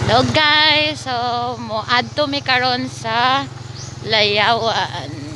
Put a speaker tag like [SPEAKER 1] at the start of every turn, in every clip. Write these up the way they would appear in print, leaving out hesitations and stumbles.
[SPEAKER 1] Hello guys, so mo adto mi karon sa Layawan.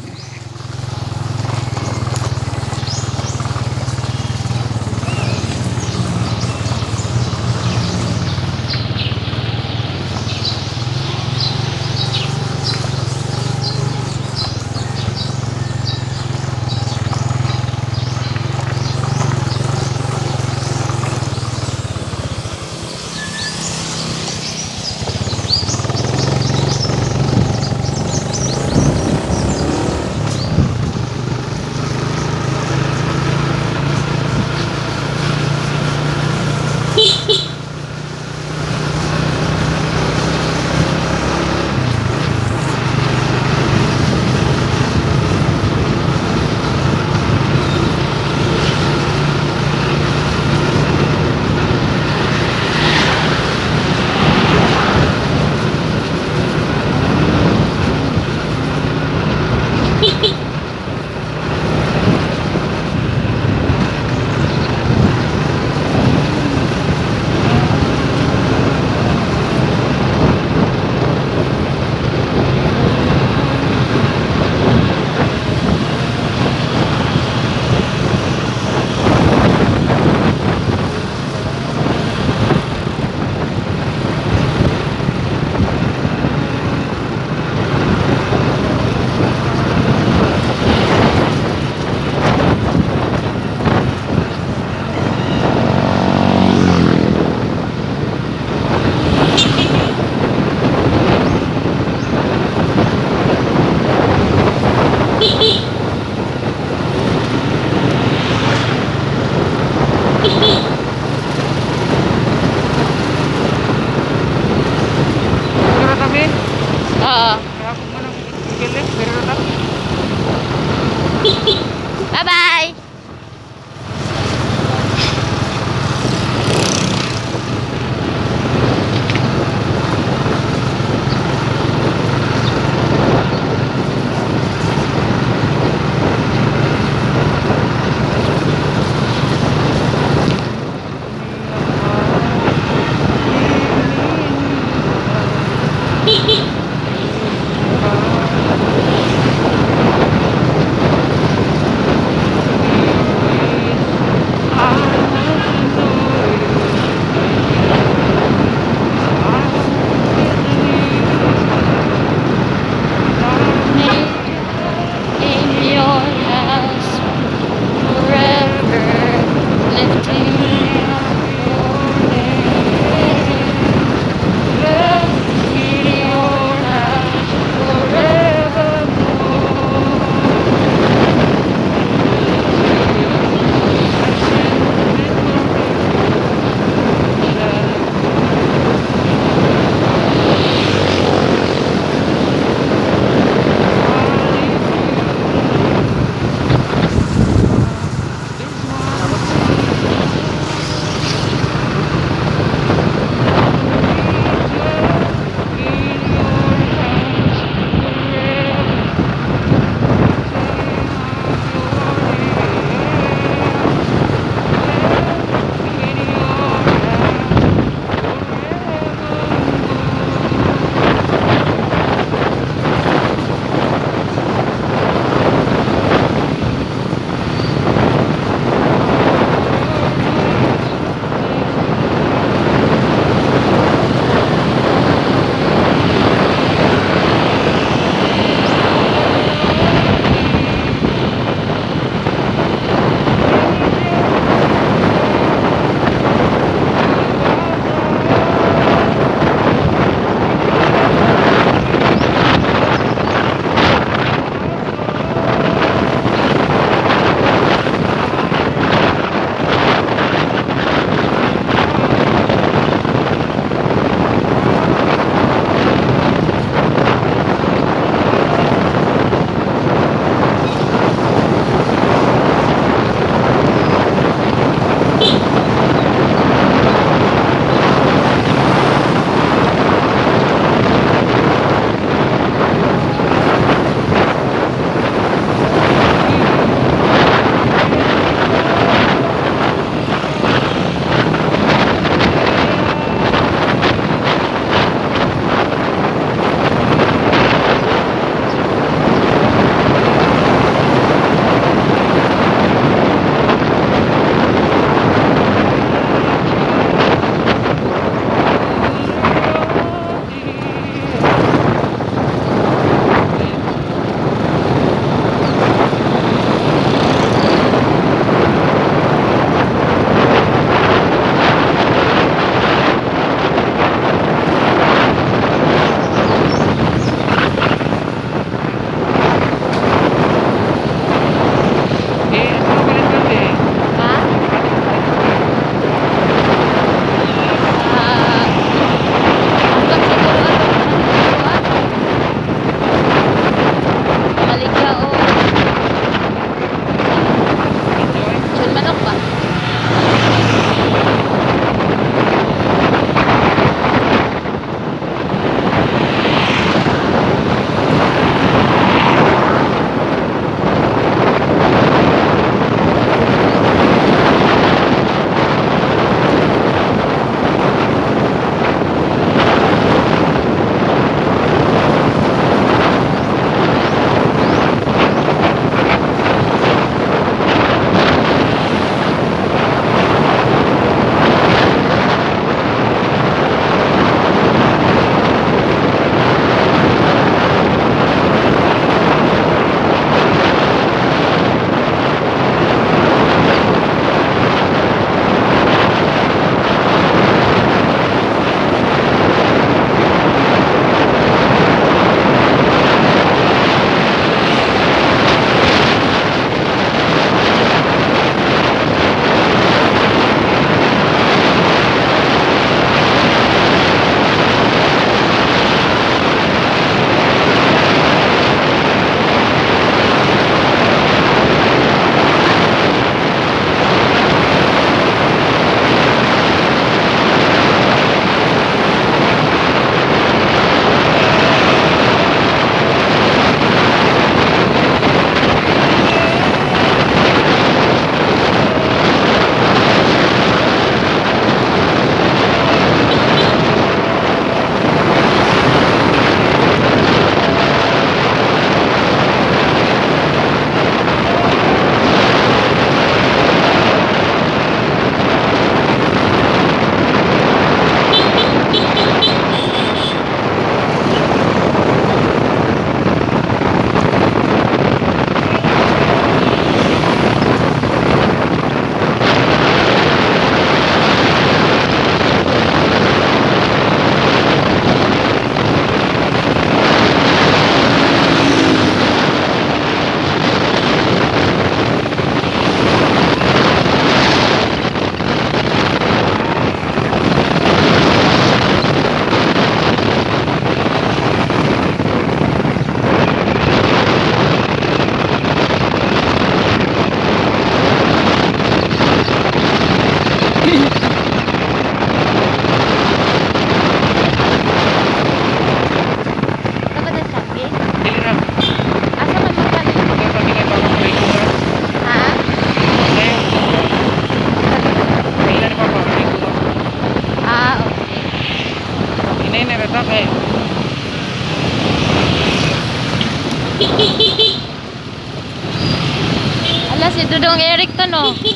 [SPEAKER 1] Ala, si Dudong Eric to, no? Si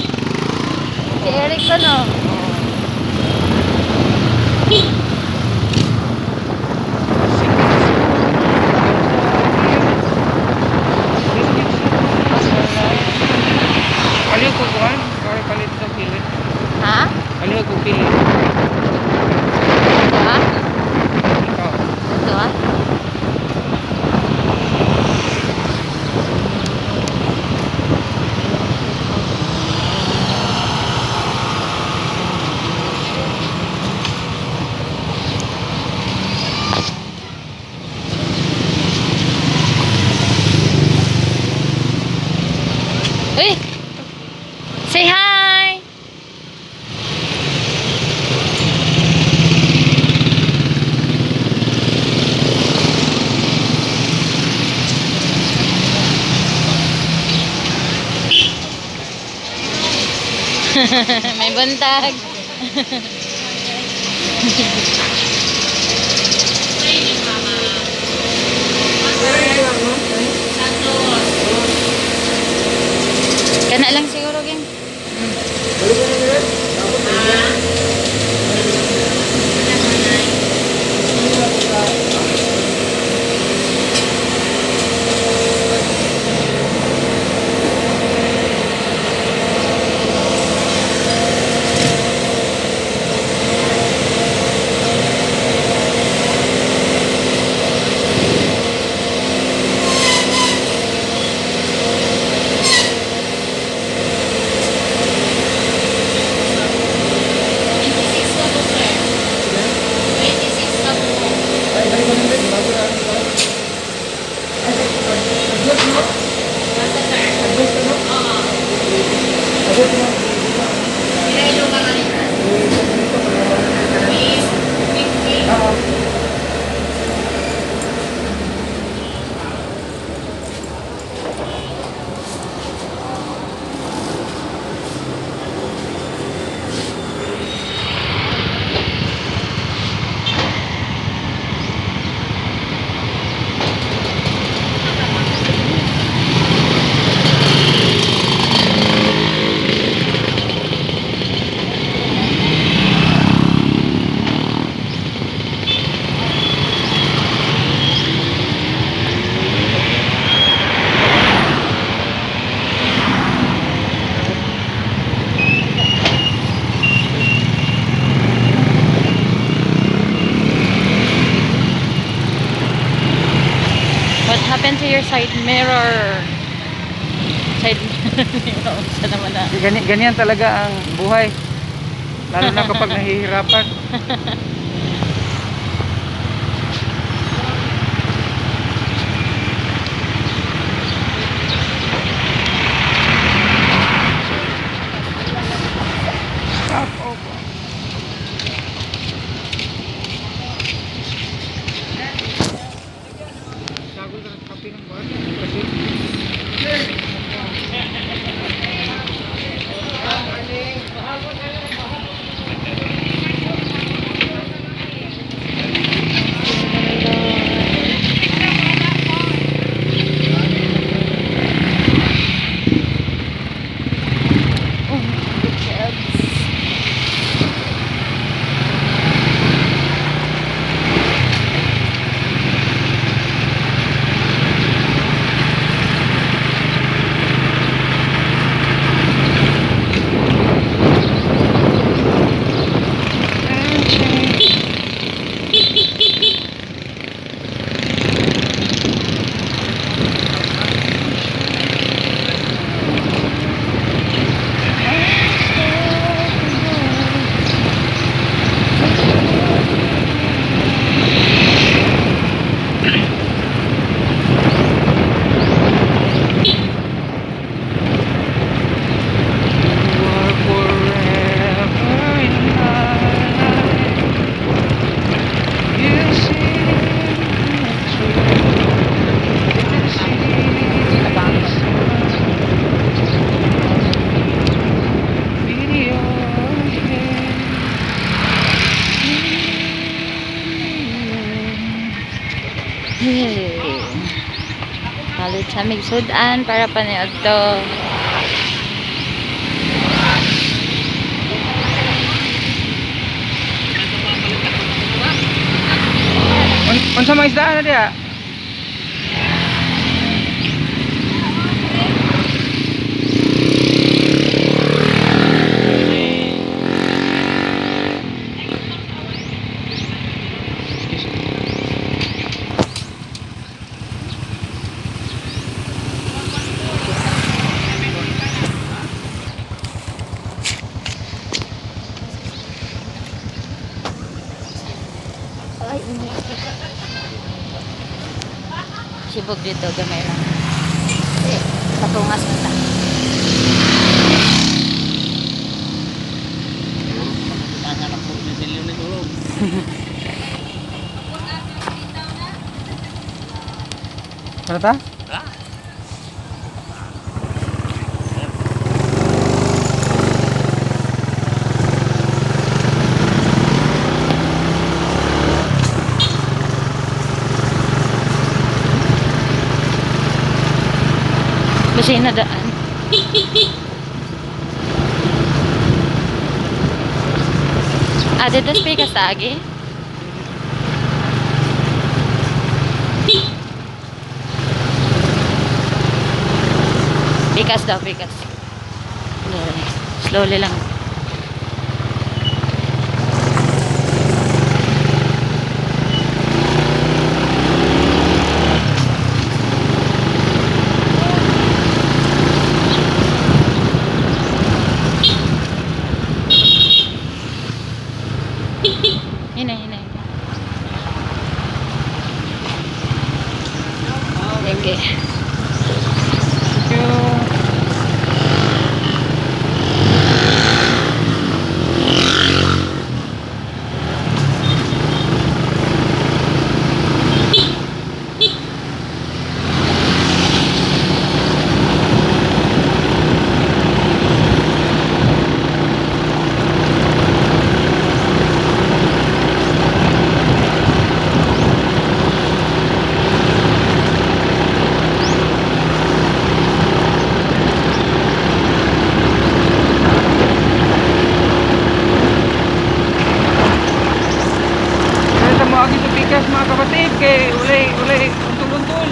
[SPEAKER 1] Eric to, no?
[SPEAKER 2] Kaliw ko kuan, kaya palit sa pilit.
[SPEAKER 1] Ha?
[SPEAKER 2] Kaliw ko pilit.
[SPEAKER 1] Ito ah?
[SPEAKER 2] Ikaw.
[SPEAKER 1] Ito ah? Uy! Say hi! May buntag. Kana lang siguro, ging. What happened to your side mirror? Side mirror. Sa naman na.
[SPEAKER 2] Ganyan talaga ang buhay. Lalo na kapag nahihirapan. Stop over. Sagol ka ng kape ng bar. Kasi
[SPEAKER 1] Oh, good job.
[SPEAKER 2] You are forever in my life. You see me through the seasons. Video
[SPEAKER 1] Hey. Mangalit sa migsudan para paniadto.
[SPEAKER 2] Unsa mga isdaan na diha? Excuse me.
[SPEAKER 1] Ay, init. Sibog dito, gamay lang. Eh, patungas na ta.
[SPEAKER 2] Ano ta?
[SPEAKER 1] Basta daan. Ah, dito sa sa agi? Pikas daw, pikas. Slowly. Slowly lang. Hinay, hinay. Okay.
[SPEAKER 2] Thank you. Kaya sa mga sa pikas mga kapatid kay ulay ulay untol-untol.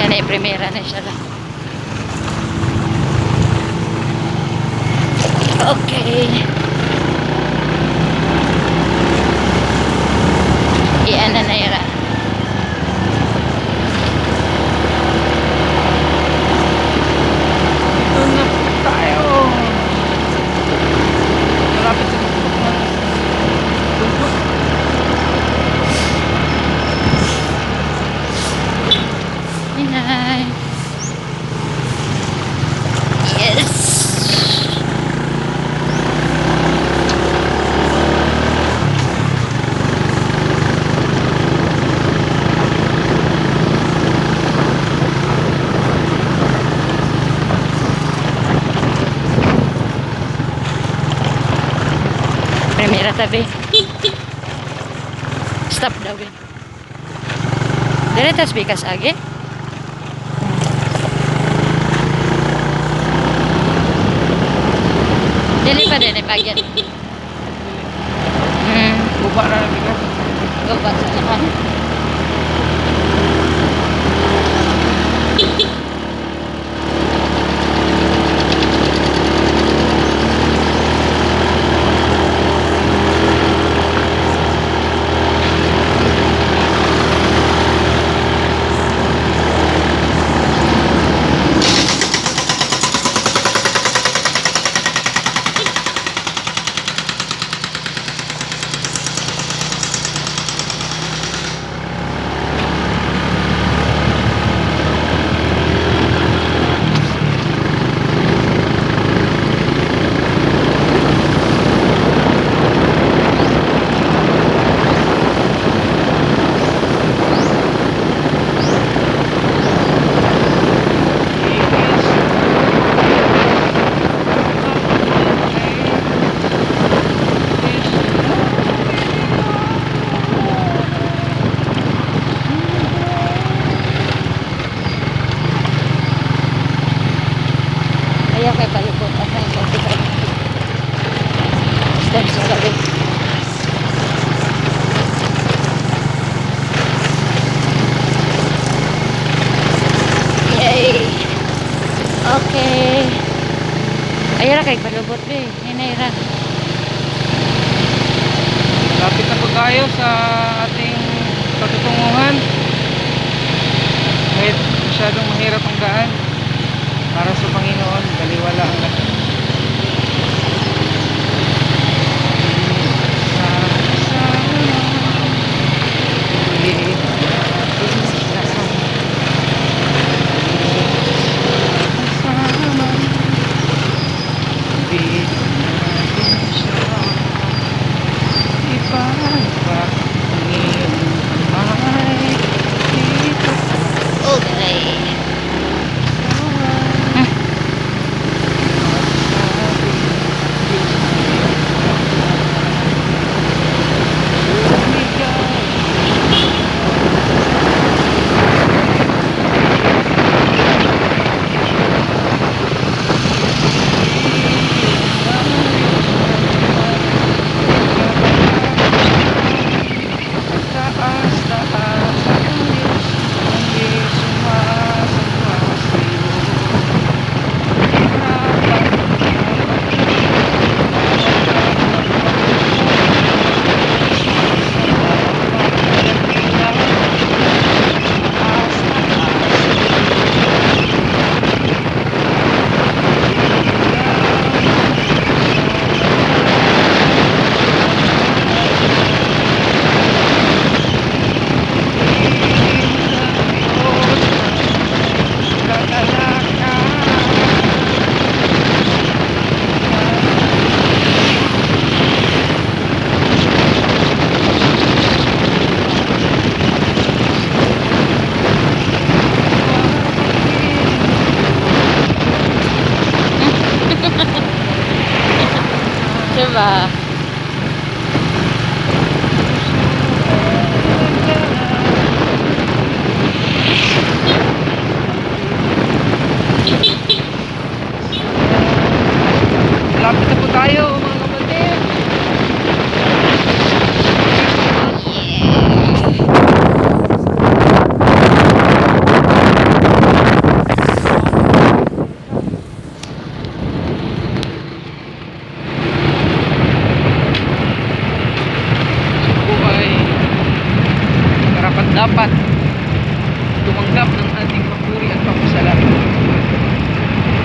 [SPEAKER 1] Yan ay primera na siya lang. Okay. Iyan na na ira.
[SPEAKER 2] Dito na po tayo. Malapit sa tuktok ng bundok.
[SPEAKER 1] Hinay. Yes! Primera tabi. Stop daw eh. Dire tas bikas agi. Dili pa din ipagyan.
[SPEAKER 2] Guba na ng bigas.
[SPEAKER 1] Go back sa lakan. Dili ra kay palubot be. Hinay ra.
[SPEAKER 2] Lapit na po tayo sa ating patutunguhan. Kahit masyadong mahirap ang daan, para sa Panginoon, baliwala ang lahat. Sama-sama, hindi natin siya kasama. Hindi natin siya ipagpak ang iyong kamay dito.
[SPEAKER 1] Okay.
[SPEAKER 2] At sabi Diyos ay lumigay. Taas, taas ang Diyos, hindi sumasamba sa'yo. Dapat, dapat, taas, taas.
[SPEAKER 1] Diba?
[SPEAKER 2] Lapit na po tayo, mga kapatid. So po ay karapat dapat tumanggap ng ating papuri at papasalamat.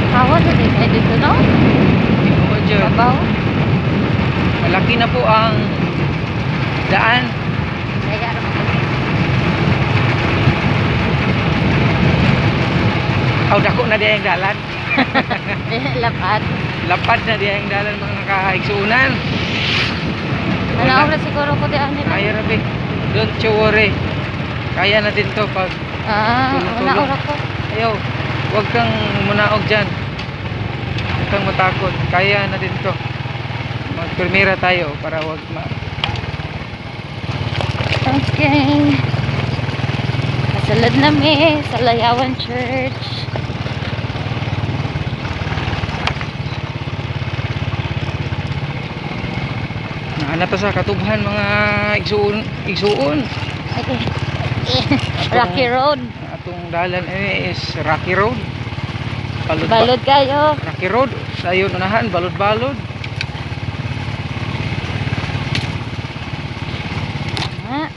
[SPEAKER 1] Hawa sa din ay dito, no?
[SPEAKER 2] Tinuod yun.
[SPEAKER 1] Babaw.
[SPEAKER 2] Malaki na po ang daan.
[SPEAKER 1] Kaya ra man.
[SPEAKER 2] Aw, dako na diya ang dalan.
[SPEAKER 1] Lapat.
[SPEAKER 2] Lapad na diya ang dalan, mga kaigsuunan.
[SPEAKER 1] Ano ra siguro ko di ani.
[SPEAKER 2] Kaya rabi. Don't you worry. Kaya natin to pag
[SPEAKER 1] Ah,
[SPEAKER 2] Tulong-tulong.
[SPEAKER 1] una ora ko.
[SPEAKER 2] Ayaw, huwag kang munaog dyan. Huwag kang matakot. Kaya natin to. Magpirmira tayo para wag ma...
[SPEAKER 1] Okay. Kasulod na mi sa Layawan Church.
[SPEAKER 2] Nahanap pa sa katubhan, mga igsuon. Igsuon.
[SPEAKER 1] Okay. Rocky Road.
[SPEAKER 2] Ang atong dalan eh, is Rocky Road. Balod,
[SPEAKER 1] Balod kayo.
[SPEAKER 2] Rocky Road. Sayo unahan, balod-balod.
[SPEAKER 1] Ah,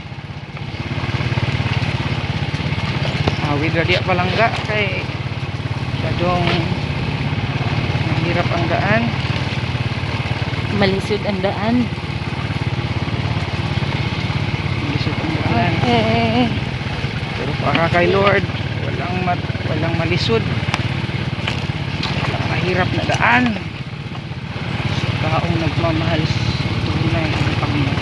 [SPEAKER 2] Awid ra diya palangga kay masyadong mahirap ang daan.
[SPEAKER 1] Malisod ang daan.
[SPEAKER 2] Malisod ang daan.
[SPEAKER 1] Okay.
[SPEAKER 2] Pero para kay Lord, walang malisod. Walang mahirap na daan. Sa taong nagmamahal sa tunay ng Panginoon.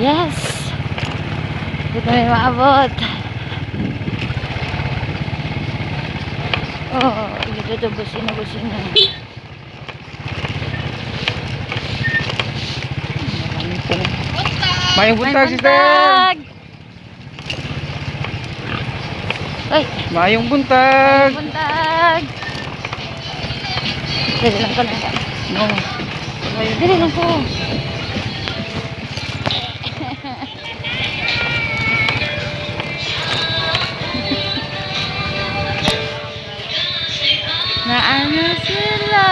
[SPEAKER 1] Yes! Dito may maabot. Oh, dito busina, busina.
[SPEAKER 2] Mayong buntag,
[SPEAKER 1] May
[SPEAKER 2] sister!
[SPEAKER 1] buntag! Ay,
[SPEAKER 2] Mayong buntag!
[SPEAKER 1] buntag! Dili lang ko lang.
[SPEAKER 2] No.
[SPEAKER 1] Dili lang ko. Naano sila?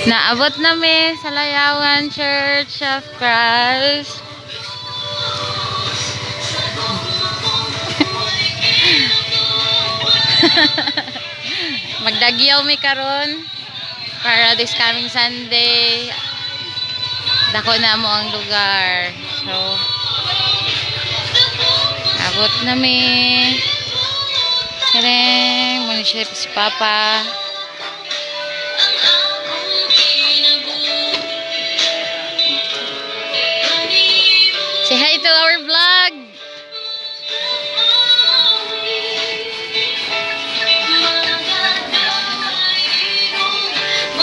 [SPEAKER 1] Naabot nami sa Layawan Church of Christ. Magdagyaw mi karon para this coming Sunday. Dako na mo ang lugar. So, abot nami. Kareng, muna siya si Papa. Say hi to our vlog.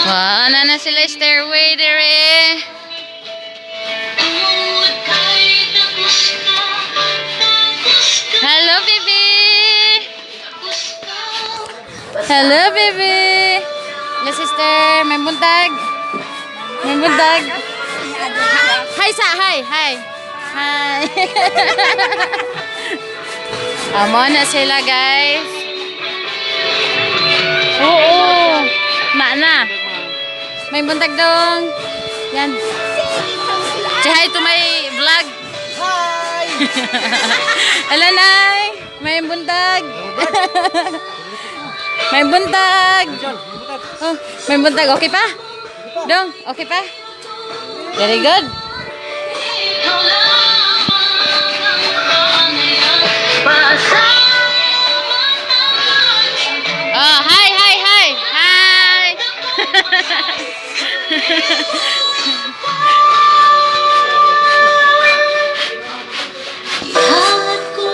[SPEAKER 1] Wow, na na sila stairway dire. Hello, baby. Hello, baby. Hello, sister. May buntag. May buntag. Hi, sa. Hi, hi. Hi. Amo na sila, guys. Oo. Na na. May buntag dong. Yan. Say hi to my vlog.
[SPEAKER 2] Hi!
[SPEAKER 1] Hello, Nay. May buntag. May buntag. Oh, may buntag. Okay pa? Dong, okay pa? Very good. Oh, hi, hi, hi. Hi.
[SPEAKER 3] Ihalat ko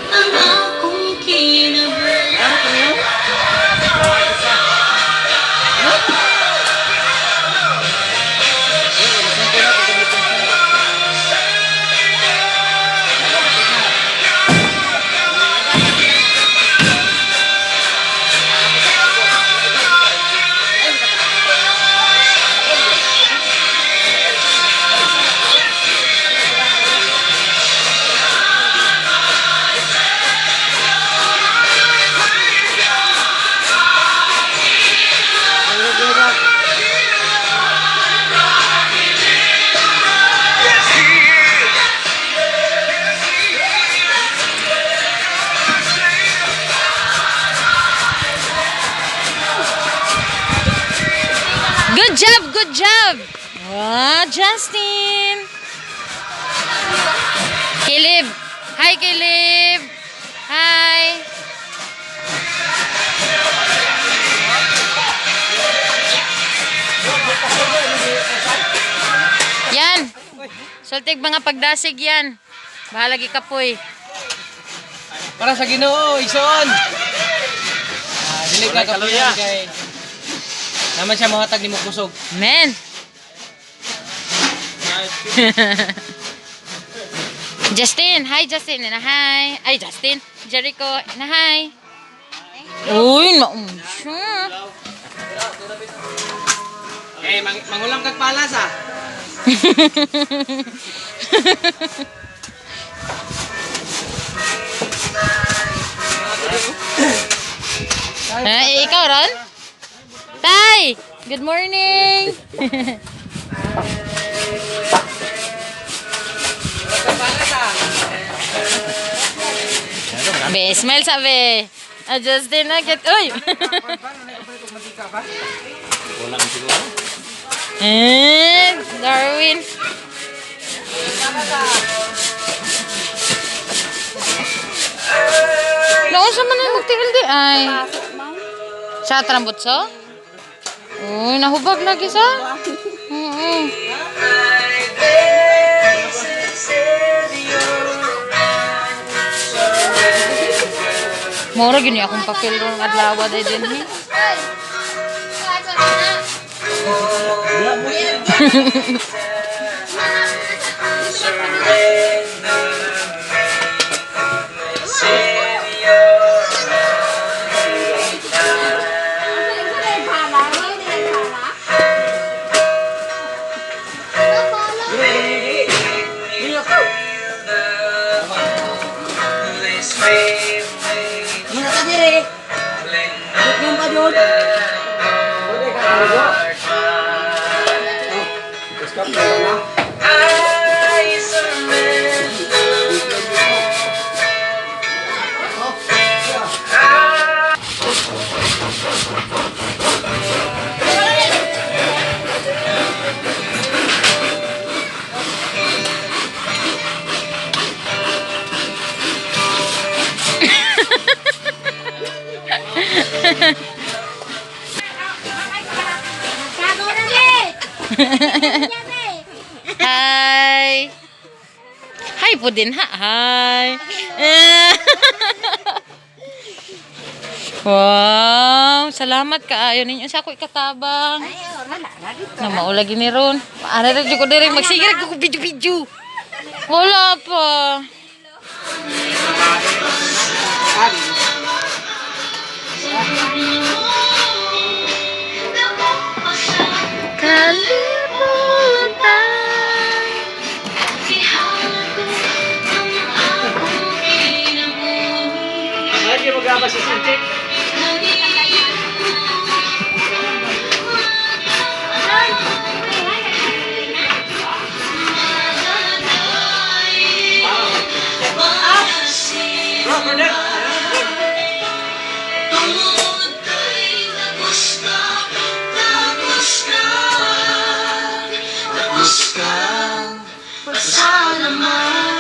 [SPEAKER 3] ang akong kinabuhi.
[SPEAKER 1] Good job, good job. Wow, Justin. Caleb. Hi, Caleb. Hi. Yan. Sultig mga pagdasig yan. Bahala gi kapoy.
[SPEAKER 2] Para sa Ginoo, igsoon. Ah, dili ka kapuyan kay naman siya mohatag nimo kusog.
[SPEAKER 1] Amen. Justin, hi Justin, na hi. Ay Justin, Jericho, na hi. Uy, naunsa.
[SPEAKER 2] Eh, mangulam kag palas ah.
[SPEAKER 1] Eh, ikaw ron? Tay, good morning. Be, smile sabi. Ah, Justin, na get. Uy. Eh, Darwin. Naunsa man ang magtiil di ay. Sa trambutso? Uy, nahubag lagi sa? Oo. Mura gini akong papel ron adlaw day din ni. Hi. Hi po din ha. Hi. Eh. Wow, salamat kaayo ninyo sa ako ikatabang. Na maula gini ron. Ara ra jud ko diri magsige ra ko bidyo-bidyo. Wala pa. Kalimutan.
[SPEAKER 2] Ay, mag-ama si Sintik.
[SPEAKER 3] Tungod kay tapos na, tapos na, tapos ka, pasalamatan.